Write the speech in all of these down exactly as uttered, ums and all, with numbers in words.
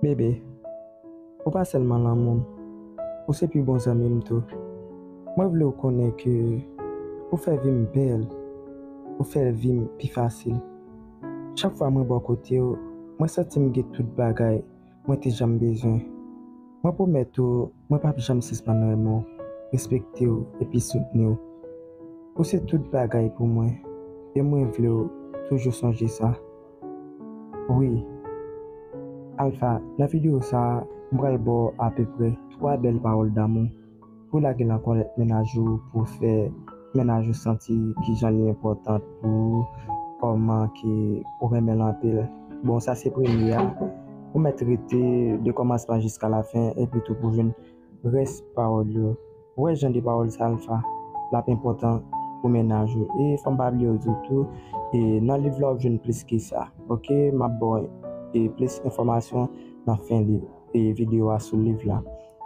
Bebe, ou pa sèlman lanmou m, ou se pi bon zanmi m tou. Mwen vle w konnen ke ou fè vi m bèl, ou fè vi m pi fasil. Chak fwa mwen bò kote w, mwen santi m gen tout bagay mwen te janm bezwen. Mwen pwomèt ou, mwen p ap janm sispann renmen w, respekte w epi soutni w. Ou se tout bagay pou mwen, e mwen vle w toujou sonje sa. Wi, Alpha, nan videyo sa a, m pral ba w apeprè twa bèl pawòl damou pou lage nan kòlèt mennaj ou, pou fè mennaj ou santi kijan li enpòtan pou ou, kòman ke ou renmen l anpil. Bon, sa se premye a. Ou mèt rete de kòmansman jiska lafen, epi tou pou jwenn rès pawòl yo. Ou wè jan de pawòl sa, Alpha, l ap enpòtan pou mennaj ou. E fò m pa bliye w di w tou, e nan liv la w ap jwenn plis ke sa. Oke, m ap ba w, e, plis enfòmasyon nan fen liv, e, videyo a sou liv la.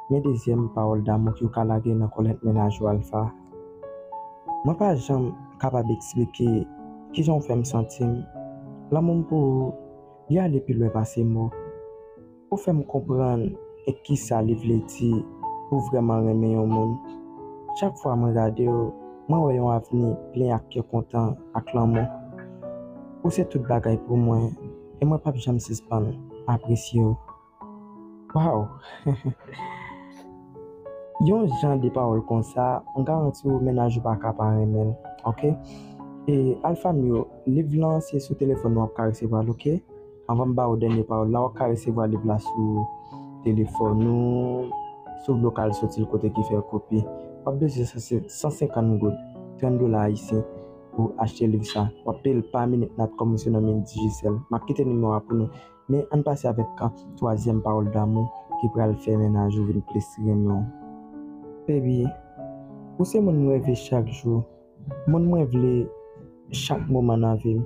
Men dezyèm pawòl damou ke w ka lage nan kòlèt mennaj ou, Alpha. Mwen pa janm kapab eksplike kijan w fè m santi m. Lanmou m pou ou, li ale pi lwen pase mo. Ou fè m konprann e kisa li vle di pou vrèman renmen yon moun. Chak fwa mwen gade w, mwen wè yon avni plen ak kè kontan ak lanmou. Ou se tout bagay pou mwen, e mwen p ap janm sispann apresye w. Waw! Yon jan de pawòl konsa, m garanti w mennaj ou pa ka pa renmen l, oke? E Alpha m yo, liv lan se sou telefòn ou w ap ka resevwa l, oke? Anvan m ba w dènye pawòl la, w ap ka resevwa liv la sou telefòn ou, sou blokal soti l kote ki fè kopi. W ap bezwen san senkant goud, trant dola ayisyen, pou achte liv sa. W ap peye l pa minit, n ap kòmanse nan minit Digicel. M ap kite nimewo a pou nou. Men ann pase avèk twazyèm pawòl damou ki pral fè mennaj ou vin plis renmen w. Baby, ou se moun m reve chak jou, moun mwen vle chak moman nan vi m.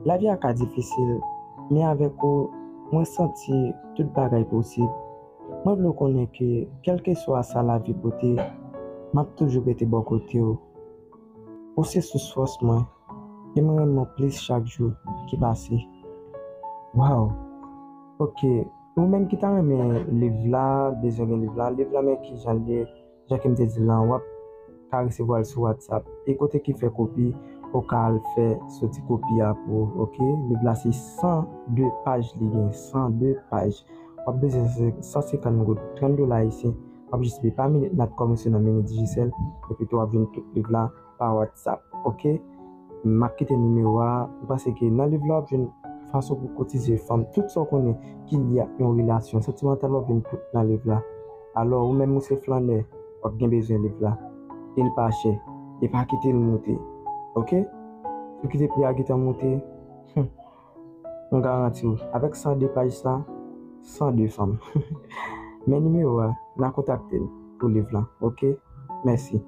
Lavi a ka difisil, men avèk ou, mwen santi tout bagay posib. Mwen vle w konnen ke kèlkeswa sa lavi pote, m ap toujou rete bò kote w. Ou se sous fòs mwen, e mwen renmen w plis chak jou ki pase. Waw! Oke, ou menm ki ta renmen liv la, bezwen gen liv la, liv la men kijan l ye, jan ke m te di l lan, w ap ka resevwa l sou WhatsApp. E kote ki fè kopi, ou ka al fè soti kopi a pou ou, oke? Liv la se san de paj li gen, san de paj. W ap bezwen san senkant goud, trant dola ayisyen. W ap jis peye pa minit, n ap kòmanse nan minit Digicel, epi tou w ap jwenn tout liv la pa WhatsApp, oke? M ap kite nimewo a, m panse ke nan liv la w ap jwenn fason pou kotize fanm, tout sa w konnen ki lye ak yon relasyon santimantal, w ap jwenn tout nan liv la. Alò, ou menm ou se flannè, w ap gen bezwen liv la. E l pa chè, e pa kite l moute, oke? Si w kite pri a gentan moute, hmm, m garanti w, avèk san de paj sa, san de fanm. Men nimewo a, n a kontakte m pou liv la, oke? Mèsi.